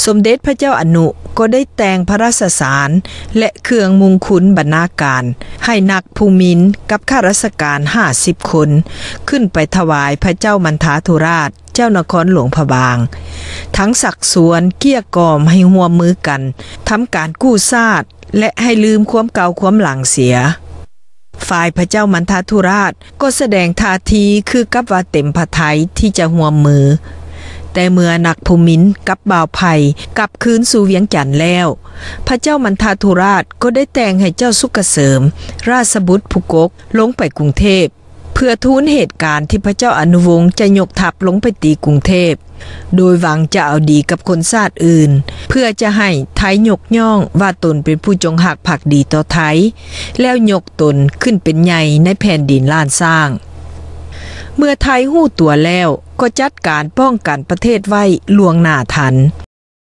ສົມເດັດພະເຈົ້າອະນຸກໍໄດ້ແຕ່ງພະຣາຊສານ ແລະ ເຄື່ອງມຸງຄຸນບັນນາການ ໃຫ້ນັກພູມິນກັບຂ້າຣາຊການຫ້າສິບຄົນ ຂຶ້ນໄປຖວາຍພະເຈົ້າມັນທາທຸຣາຊ ເຈົ້ານະຄອນຫຼວງພະບາງ ທັງຊັກຊວນເກ້ຍກ່ອມໃຫ້ຮ່ວມມືກັນ ທຳການກູ້ຊາດ ແລະ ໃຫ້ລືມຄວາມເກົ່າຄວາມຫຼັງເສຍ. ຝ່າຍພະເຈົ້າມັນທາທຸຣາຊກໍສະແດງທ່າທີຄືກັບວ່າເຕັມພະໄທທີ່ຈະຮ່ວມມື. ແຕ່ເມື່ອນັກພູມິນກັບບ່າວໄພກັບຄືນສູ່ວຽງຈັນແລ້ວ, ພະເຈົ້າມັນທາທຸຣາຊກໍໄດ້ແຕ່ງໃຫ້ເຈົ້າສຸກກະເສີມ ຣາຊບຸດພູກົກ ລົງໄປກຸງເທບ ເພື່ອທູນເຫດການທີ່ພະເຈົ້າອະນຸວົງຈະຍົກທັບລົງໄປຕີກຸງເທບ ໂດຍຫວັງຈະເອົາດີກັບຄົນຊາດອື່ນ ເພື່ອຈະໃຫ້ໄທຍົກຍ້ອງວ່າຕົນເປັນຜູ້ຈົງຮັກພັກດີຕໍ່ໄທ ແລ້ວຍົກຕົນຂຶ້ນເປັນໃຫຍ່ໃນແຜ່ນດິນລ້ານຊ້າງ. ເມື່ອໄທຮູ້ຕົວແລ້ວ ກໍຈັດການປ້ອງກັນປະເທດໄວ້ລ່ວງໜ້າທັນ.